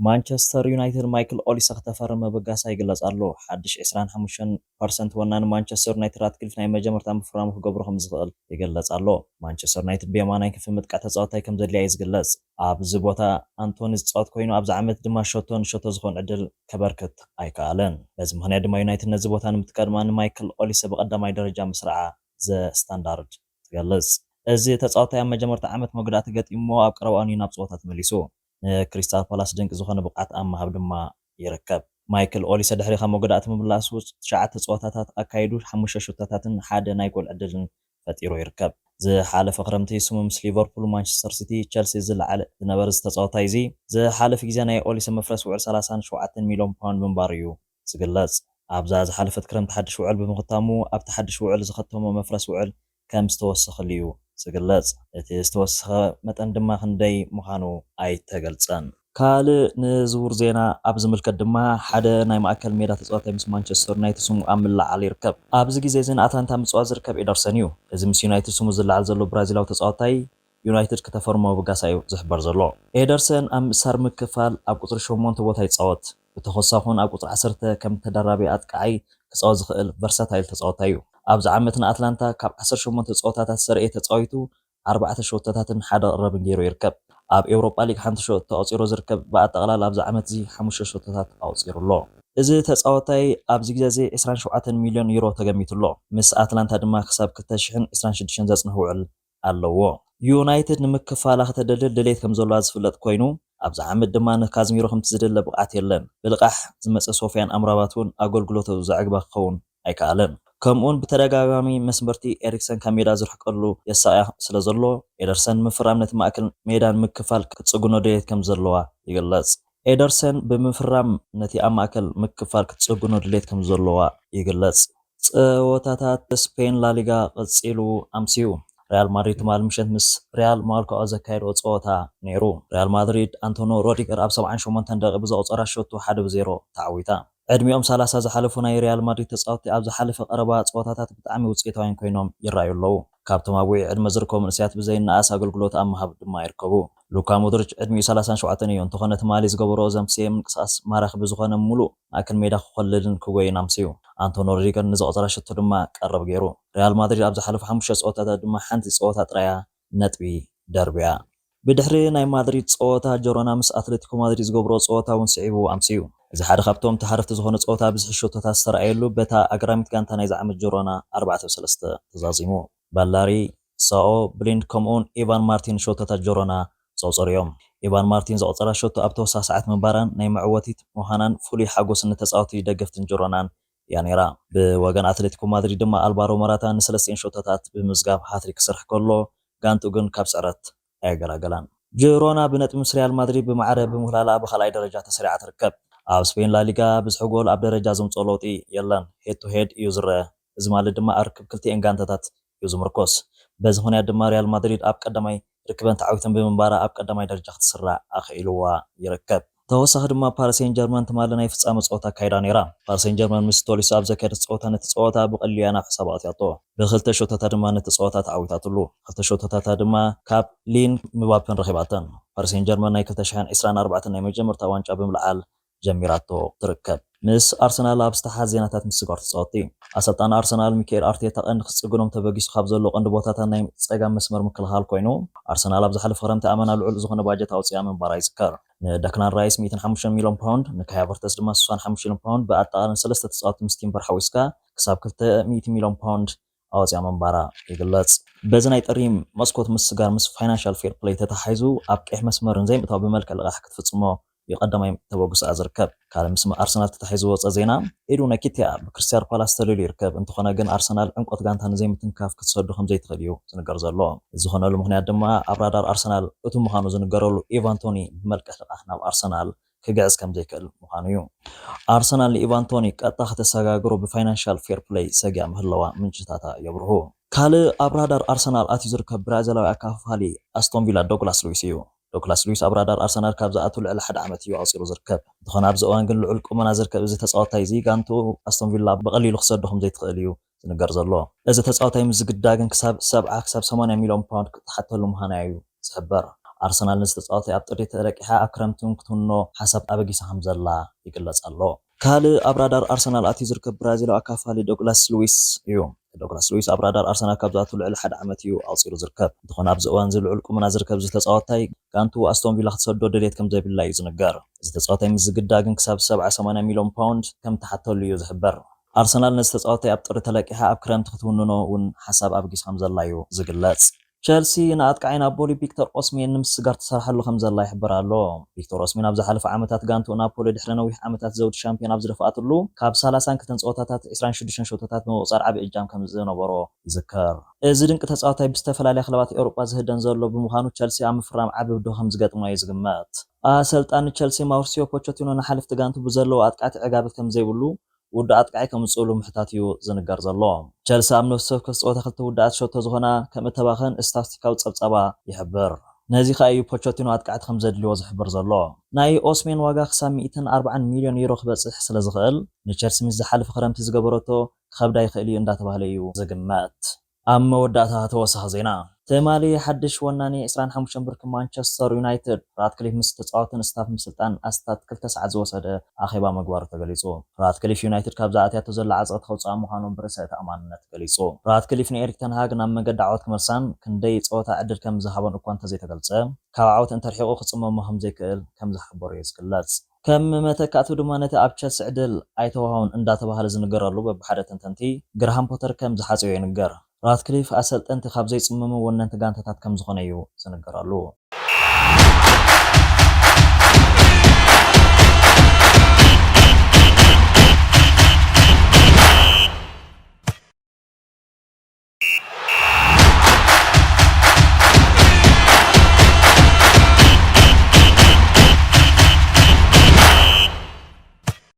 ማንቸስተር ዩናይትድ ማይክል ኦሊሰ ክተፈርም ምብጋሳ ይግለጽ ኣሎ። ሓድሽ ዕስራን ሓሙሽተን ፐርሰንት ወናኒ ማንቸስተር ዩናይትድ ራትክሊፍ ናይ መጀመርታ ምፍራሙ ክገብሮ ከም ዝኽእል ይግለጽ ኣሎ። ማንቸስተር ዩናይትድ ብየማናይ ክንፊ ምጥቃዕ ተጻዋታይ ከም ዘድልያ እዩ ዝግለጽ። ኣብዚ ቦታ ኣንቶኒ ዝጻወት ኮይኑ ኣብዚ ዓመት ድማ ሸቶ ንሸቶ ዝኾን ዕድል ከበርክት ኣይከኣለን። በዚ ምኽንያት ድማ ዩናይትድ ነዚ ቦታ ንምጥቃዕ ድማ ንማይክል ኦሊሰ ብቐዳማይ ደረጃ ምስራዓ ዘ ስታንዳርድ ትገልጽ። እዚ ተጻዋታይ ኣብ መጀመርታ ዓመት መጉዳእቲ ገጢምዎ ኣብ ቀረባ እዋን እዩ ናብ ጸወታ ተመሊሱ። ንክሪስታል ፓላስ ድንቂ ዝኾነ ብቕዓት ኣብ ምሃብ ድማ ይርከብ። ማይክል ኦሊሰ ድሕሪ ካብ መጉዳእቲ ምምላሱ ትሽዓተ ጸወታታት ኣካይዱ ሓሙሽተ ሸቶታትን ሓደ ናይ ጎል ዕድልን ፈጢሩ ይርከብ። ዝሓለፈ ክረምቲ ስሙ ምስ ሊቨርፑል፣ ማንቸስተር ሲቲ፣ ቸልሲ ዝለዓለ ዝነበረ እዚ ተጻዋታይ እዚ ዝሓለፈ ግዜ ናይ ኦሊሰ መፍረስ ውዕል ሰላሳን ሸውዓተን ሚልዮን ፓውንድ ምንባሩ እዩ ዝግለጽ። ኣብዛ ዝሓለፈት ክረምቲ ሓድሽ ውዕል ብምኽታሙ ኣብቲ ሓድሽ ውዕል ዝኸተሞ መፍረስ ውዕል ከም ዝተወሰኸሉ እዩ ዝግለጽ። እቲ ዝተወሰኸ መጠን ድማ ክንደይ ምዃኑ ኣይተገልጸን። ካልእ ንዝውር ዜና ኣብ ዝምልከት ድማ ሓደ ናይ ማእከል ሜዳ ተጻዋታይ ምስ ማንቸስተር ዩናይትድ ስሙ ኣብ ምልዓል ይርከብ። ኣብዚ ግዜ እዚ ንኣትላንታ ምጽዋት ዝርከብ ኤደርሰን እዩ። እዚ ምስ ዩናይትድ ስሙ ዝለዓል ዘሎ ብራዚላዊ ተጻዋታይ ዩናይትድ ክተፈርሞ ብጋሳ እዩ ዝሕበር ዘሎ። ኤደርሰን ኣብ ምእሳር ምክፋል ኣብ ቁጽሪ ሸሞንተ ቦታ ይጻወት። ብተኾሳኹን ኣብ ቁጽሪ ዓሰርተ ከም ተደራቢ ኣጥቃዓይ ክጻወት ዝኽእል ቨርሳታይል ተጻዋታይ እዩ። ኣብዚ ዓመት ንኣትላንታ ካብ ዓሰርተ ሸሞንተ ጸወታታት ዘርእየ ተጻዊቱ ኣርባዕተ ሸቶታትን ሓደ ቅረብን ገይሩ ይርከብ። ኣብ ኤውሮጳ ሊግ ሓንቲ ሸቶ ተቆጺሩ ዝርከብ ብኣጠቓላላ ኣብዚ ዓመት እዚ ሓሙሽተ ሸቶታት ኣቑጺሩ ኣሎ። እዚ ተጻዋታይ ኣብዚ ግዜ እዚ ዕስራን ሸውዓተን ሚልዮን ዩሮ ተገሚቱ ኣሎ። ምስ ኣትላንታ ድማ ክሳብ ክልተ ሽሕን ዕስራን ሽዱሽተን ዘጽንሕ ውዕል ኣለዎ። ዩናይትድ ንምክፋላ ከተደልድል ድሌት ከም ዘለዋ ዝፍለጥ ኮይኑ ኣብዚ ዓመት ድማ ንካዝሚሮ ከምቲ ዝደለ ብቕዓት የለን። ብልቓሕ ዝመጸ ሶፊያን ኣምራባት እውን ኣገልግሎቱ ዘዕግባ ክኸውን ኣይከኣለን። ከምኡውን ብተደጋጋሚ መስመርቲ ኤሪክሰን ካብ ሜዳ ዝርሕቀሉ የሳቕያ ስለ ዘሎ ኤደርሰን ንምፍራም ነቲ ማእከል ሜዳ ንምክፋል ክትጽግኖ ድሌት ከም ዘለዋ ይግለጽ። ኤደርሰን ብምፍራም ነቲ ኣብ ማእከል ምክፋል ክትጽግኖ ድሌት ከም ዘለዋ ይግለጽ። ጸወታታት ስፔን ላሊጋ ቀጺሉ ኣምስዩ። ሪያል ማድሪድ ትማሊ ምሸት ምስ ሪያል ማዮርካ ዘካየድዎ ጸወታ ነይሩ። ሪያል ማድሪድ ኣንቶኖ ሮዲገር ኣብ ሰብዓን ሸሞንተን ደቂቕ ብዘቑጸራ ሸቶ ሓደ ብዜሮ ተዓዊታ። ዕድሚኦም ሰላሳ ዝሓለፉ ናይ ሪያል ማድሪድ ተጻወትቲ ኣብ ዝሓለፈ ቀረባ ጸወታታት ብጣዕሚ ውጽኢታውያን ኮይኖም ይረኣዩ ኣለዉ። ካብቶም ኣብ ውዑይ ዕድመ ዝርከቡ መንእሰያት ብዘይነኣስ ኣገልግሎት ኣብ ምሃብ ድማ ይርከቡ። ሉካ ሞድሪች ዕድሚኡ ሰላሳን ሸውዓተን እዩ፣ እንተኾነ ትማሊ ዝገበሮ ዘምስየ ምንቅስቓስ ማራኺ ብዝኾነ ምሉእ ማእከል ሜዳ ክኾልልን ክጎይን ኣምስዩ። ኣንቶኒ ሩዲገር ንዘቑጸራ ሸቶ ድማ ቀረብ ገይሩ። ሪያል ማድሪድ ኣብ ዝሓለፉ ሓሙሽተ ጸወታታት ድማ ሓንቲ ጸወታ ጥራይ እያ ነጥቢ ደርብያ። ብድሕሪ ናይ ማድሪድ ጸወታ ጀሮና ምስ ኣትሌቲኮ ማድሪድ ዝገብሮ ጸወታ እውን ስዒቡ ኣምስዩ። እዚ ሓደ ካብቶም ተሃረፍቲ ዝኾነ ጸወታ ብዝሒ ሸቶታት ዝተረኣየሉ በታ ኣግራሚት ጋንታ ናይዚ ዓመት ጀሮና ኣርባዕተ ሰለስተ ተዛዚሙ። ባላሪ፣ ሳኦ፣ ብሊንድ ከምኡውን ኢቫን ማርቲን ሸቶታት ጀሮና ዘቑጸሩ እዮም። ኢቫን ማርቲን ዘቑጸራ ሸቶ ኣብ ተወሳኺ ሰዓት ምንባራን ናይ መዕወቲት ምዃናን ፍሉይ ሓጎስ ንተጻወቲ ደገፍትን ጀሮናን እያ ነይራ። ብወገን ኣትሌቲኮ ማድሪድ ድማ ኣልቫሮ ሞራታ ንሰለስቲኤን ሸቶታት ብምምዝጋብ ሃትሪክ ክሰርሕ ከሎ ጋንትኡ ግን ካብ ስዕረት ኣየገላገላን። ጀሮና ብነጥቢ ምስ ሪያል ማድሪድ ብማዕረ ብምውህላላ ብኻልኣይ ደረጃ ተሰሪዓ ትርከብ። ኣብ ስፔን ላሊጋ ብዝሒ ጎል ኣብ ደረጃ ዘምጽኦ ለውጢ የለን። ሄድ ቱ ሄድ እዩ ዝረአ። እዚ ማለት ድማ ኣብ ርክብ ክልቲኤን ጋንታታት እዩ ዝምርኮስ። በዚ ምኽንያት ድማ ሪያል ማድሪድ ኣብ ቀዳማይ ርክበን ተዓዊተን ብምንባራ ኣብ ቀዳማይ ደረጃ ክትስራዕ ኣኽኢልዋ ይርከብ። ተወሳኺ ድማ ፓሪስ ሴን ጀርመን ትማሊ ናይ ፍጻመ ጸወታ ኣካይዳ ነይራ። ፓሪስ ሴን ጀርመን ምስ ቶሊሶ ኣብ ዘካየደት ጸወታ ነቲ ጸወታ ብቐሊሉ እያ ናብ ሕሳብ ኣእትያቶ። ብክልተ ሸቶታት ድማ ነቲ ጸወታ ተዓዊታትሉ። ክልተ ሸቶታታ ድማ ካብ ሊን ምባፕን ረኺባተን። ፓሪስ ሴን ጀርመን ናይ ክልተ ሽሕን ዕስራን ኣርባዕተን ናይ መጀመርታ ዋንጫ ብምልዓል ጀሚራቶ ትርከብ። ምስ ኣርሰናል ኣብ ዝተሓዝ ዜናታት ምስጋር ተጻወትቲ። ኣሰልጣኒ ኣርሰናል ሚካኤል ኣርቴታ ቀንዲ ክጽግኖም ተበጊሱ ካብ ዘሎ ቀንዲ ቦታታት ናይ ጸጋም መስመር ምክልኻል ኮይኑ፣ ኣርሰናል ኣብ ዝሓለፈ ክረምቲ ኣመና ልዑል ዝኾነ ባጀት ኣውጺኣ ምንባራ ይዝከር። ንደክላን ራይስ ሚእትን ሓሙሽተን ሚልዮን ፓውንድ፣ ንካይ ሃቨርተስ ድማ ስሳን ሓሙሽተን ሚልዮን ፓውንድ፣ ብኣጠቓላሊ ሰለስተ ተጻወትቲ ምስ ቲምበር ሓዊስካ ክሳብ ክልተ ሚእቲ ሚልዮን ፓውንድ ኣውጺኣ ምንባራ ይግለጽ። በዚ ናይ ጥሪ መስኮት ምስጋር ምስ ፋይናንሻል ፌር ፕሌይ ተተሓሒዙ ኣብ ቀይሕ መስመር ንዘይምእታው ብመልክዕ ልቓሕ ክትፍጽሞ እዩ ቀዳማይ ተበግሶኣ ዝርከብ። ካልእ ምስ ኣርሰናል ተተሓሒዙ ዝወጸ ዜና፣ ኤዱ ነኪትያ ብክሪስታል ፓላስ ተደልዩ ይርከብ። እንተኾነ ግን ኣርሰናል ዕምቆት ጋንታ ንዘይምትንካፍ ክትሰዶ ከም ዘይትኽእል እዩ ዝንገር ዘሎ። እዚ ዝኾነሉ ምኽንያት ድማ ኣብ ራዳር ኣርሰናል እቱ ምዃኑ ዝንገረሉ ኢቫን ቶኒ ብመልክዕ ልቓሕ ናብ ኣርሰናል ክግዕዝ ከም ዘይክእል ምዃኑ እዩ። ኣርሰናል ንኢቫን ቶኒ ቀጥታ ከተሰጋግሮ ብፋይናንሻል ፌር ፕሌይ ሰጊኣ ምህለዋ ምንጭታታ የብርሁ። ካልእ ኣብ ራዳር ኣርሰናል ኣትዩ ዝርከብ ብራዚላዊ ኣካፋፋሊ ኣስቶን ቪላ ዶግላስ ሉዊስ እዩ። ዶግላስ ሉዊስ ኣብ ራዳር ኣርሰናል ካብ ዝኣቱ ልዕሊ ሓደ ዓመት እዩ ኣቑጺሩ ዝርከብ። እንተኾነ ኣብዚ እዋን ግን ልዑል ቁመና ዝርከብ እዚ ተጻዋታይ እዚ ጋንቱ ኣስቶን ቪላ ብቐሊሉ ክሰዶ ከም ዘይትኽእል እዩ ዝንገር ዘሎ። እዚ ተጻዋታይ ምስ ዝግዳ ግን ክሳብ ሰብዓ ክሳብ ሰማንያ ሚልዮን ፓውንድ ክትሓተሉ ምዃና እዩ ዝሕበር። ኣርሰናል ነዚ ተጻዋታይ ኣብ ጥሪ ተለቂሓ ኣብ ክረምቲ እውን ክትውንኖ ሓሳብ ኣበጊሳ ከም ዘላ ይግለጽ ኣሎ። ካልእ ኣብ ራዳር ኣርሰናል ኣትዩ ዝርከብ ብራዚላዊ ኣካፋሊ ዶግላስ ሉዊስ እዩ። ዶግላስ ሉዊስ ኣብ ራዳር ኣርሰናል ካብ ዝኣቱ ልዕሊ ሓደ ዓመት እዩ ኣቑጺሩ ዝርከብ። እንተኾነ ኣብዚ እዋን እዚ ልዑል ቁመና ዝርከብ እዚ ተጻዋታይ ጋንቱ ኣስቶን ቪላ ክትሰዶ ድሌት ከም ዘይብላ እዩ ዝንገር። እዚ ተጻዋታይ ምስ ዝግዳ ግን ክሳብ ሰብዓ ሰማንያ ሚልዮን ፓውንድ ከም ትሓተሉ እዩ ዝሕበር። ኣርሰናል ነዚ ተጻዋታይ ኣብ ጥሪ ተለቂሓ ኣብ ክረምቲ ክትውንኖ እውን ሓሳብ ኣብጊስ ከም ዘላ እዩ ዝግለጽ። ቸልሲ ንኣጥቃዓይ ናፖሊ ቪክቶር ኦስሜን ንምስጋር ትሰርሐሉ ከም ዘላ ይሕበር ኣሎ። ቪክቶር ኦስሜን ኣብ ዝሓለፈ ዓመታት ጋንቱ ናፖሊ ድሕሪ ነዊሕ ዓመታት ዘውዲ ሻምፒዮን ኣብ ዝደፍኣትሉ ካብ ሰላሳን ክልተን ጸወታታት ዕስራን ሽዱሽተን ሸቶታት ብምቑጻር ዓቢ እጃም ከም ዝነበሮ ይዝከር። እዚ ድንቂ ተጻዋታይ ብዝተፈላለያ ክለባት ኤውሮጳ ዝህደን ዘሎ ብምዃኑ ቸልሲ ኣብ ምፍራም ዓቢ ብድሆ ከም ዝገጥሞ እዩ ዝግመት። ኣሰልጣኒ ቸልሲ ማውሪሲዮ ፖቸቲኖ ንሓለፍቲ ጋንቱ ብዘለዎ ኣጥቃዕቲ ዕጋበት ከም ዘይብሉ ውዱእ ኣጥቃዒ ከምጽእሉ ምሕታት እዩ ዝንገር ዘሎ። ቸልሲ ኣብ ነፍሲ ወከፍ ጸወታ ክልተ ውዱኣት ሸቶ ዝኾና ከም እተባኸን ስታትስቲካዊ ጸብጻባ ይሕብር። ነዚ ከኣ እዩ ፖቸቲኖ ኣጥቃዕቲ ከም ዘድልዎ ዝሕብር ዘሎ። ናይ ኦስሜን ዋጋ ክሳብ ሚእትን ኣርባዓን ሚልዮን ዩሮ ክበጽሕ ስለ ዝኽእል ንቸልሲ ምስ ዝሓለፈ ክረምቲ ዝገበረቶ ክኸብዳ ይኽእል እዩ እንዳተባህለ እዩ ዝግመት። ኣብ መወዳእታ ተወሳኺ ዜና። ትማሊ ሓድሽ ወናኒ ዕስራን ሓሙሽተን ብርኪ ማንቸስተር ዩናይትድ ራትክሊፍ ምስ ተጻወትን ስታፍ ምስልጣን ኣስታት ክልተ ሰዓት ዝወሰደ ኣኼባ ምግባሩ ተገሊጹ። ራትክሊፍ ዩናይትድ ካብ ዝኣትያቶ ዘላ ዓጸቕቲ ከውጽኣ ምዃኑ ብርእሰ ተኣማንነት ገሊጹ። ራትክሊፍ ንኤሪክ ተንሃግ ናብ መገዲ ዓወት ክመልሳን ክንደይ ጸወታ ዕድል ከም ዝሃቦን እኳ እንተዘይተገልጸ፣ ካብ ዓወት እንተርሒቑ ክጽመሞ ከም ዘይክእል ከም ዝሓበሩ እዩ ዝግለጽ። ከም መተካእቱ ድማ ነቲ ኣብ ቸልሲ ዕድል ኣይተዋህቦን እንዳተባህለ ዝንገረሉ በብሓደ ተንተንቲ ግርሃም ፖተር ከም ዝሓጽዮ ይንገር። ራትክሊፍ ኣሰልጠንቲ ካብ ዘይጽምሙ ወነንቲ ጋንታታት ከም ዝኾነ እዩ ዝንገረሉ።